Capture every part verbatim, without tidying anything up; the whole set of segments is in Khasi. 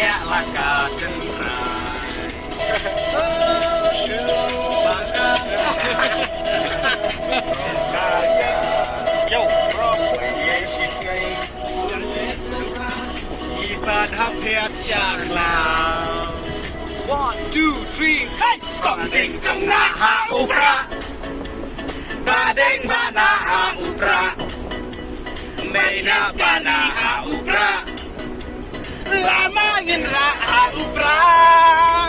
Ïa la ka tynrai. Shu ba ka. Yo, bro. Ki pat hap phet sha khlaw. One, two, three, hey! Kong ding kong na ha u Prah. Ba ding ba na ha u Prah. Mei na ba na ha u Prah. Lama ngin rah ha u Prah.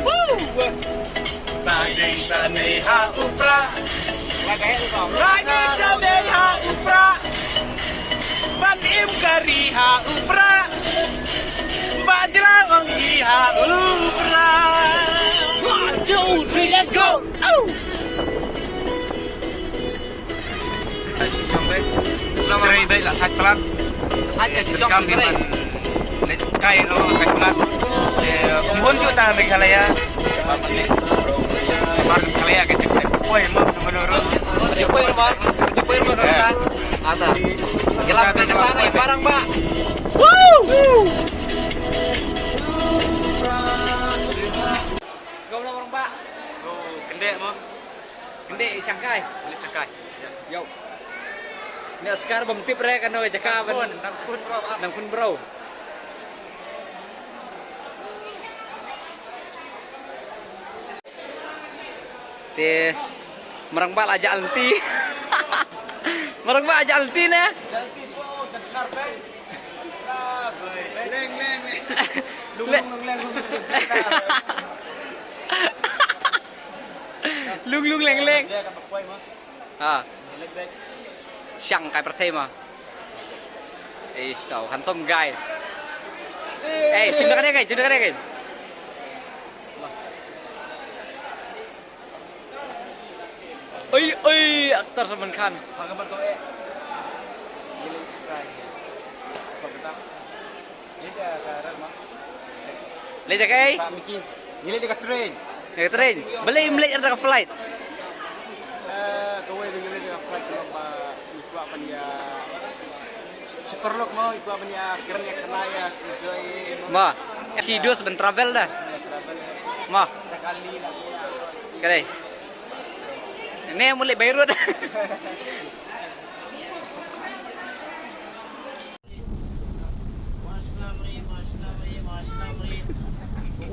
Woo! Ba dei sa nei ha u Prah. Ba dei sa nei ha u Prah. Ban im kari ha u Prah. Ba jrong ong i ha u Prah. One, two, three, let's go. Oh! Trei beit la thait palat. Thait ka shisong trei. Leit kai ro kai palat. Kum hun ju ta Meghalaya. Mar Meghalaya ka jek jek poi ma menurut. Jek poi ma. Jek poi ma ka. Asa. Gila ka ta nai barang ba. Woo! Let's go barang ba. Let's go kendek ma. Kyndiah shangkai. Kyndiah shangkai. Yo. Ni askar bym tip re kano ka jaka ban. Nang khun, nang khun bro. Nang khun bro. Te Marangbah la jah lynti. Marangbah la jah lynti ne. Leng leng. Lung lung leng lung. Lung lung leng leng. Ha. Shang kai pyrthei ma. Eish, kau handsome guy. Eh, shim da kane kai, shim da kane kai. Oi, oi, actor Salman Khan. Leit da kaei? Leit da ka train. Balei ym leit da ka flight? Eh, kawei ba ngi leit da ka flight ka long ba ngi kwah ban ïa, shi paralok mo, ngi kwah ban ïa kren ïa kren ïa enjoy mo. Mo. Shi dos ban travel da. Travel. Mo. Da kali la. Ka dei. Ne mut leit by road.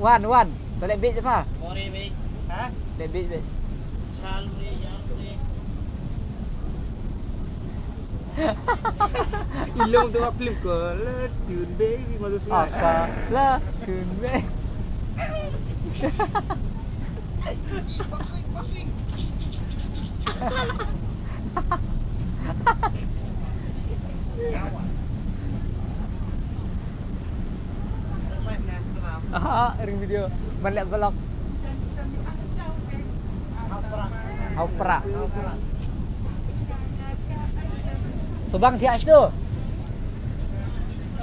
Wan, wan. To leh beat pa. Ha? Leh beat, beat. Ilong tu film ko. Letun baby masuk sungai. Asa la tun baby. Aha, ring video. Ban leh vlog. Hau pra. Subang thiah tu.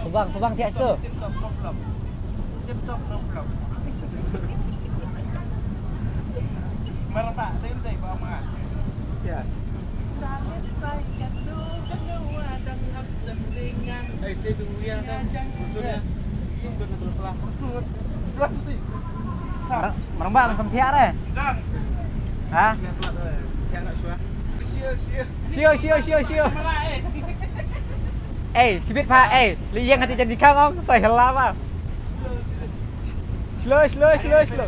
Subang, subang thiah tu. Tip top no flop. Marba, tip dei ba ma. Ya. Ai se tu ya ta. Betul ya. Betul betul pelah. Betul. Marang ba sam thiah re. Ha? Thiah nak suah. Sio sio sio sio. Ei, sibit pa, ei, li yang hati janji kang ong, sai hela pa. Slow, slow, slow, slow.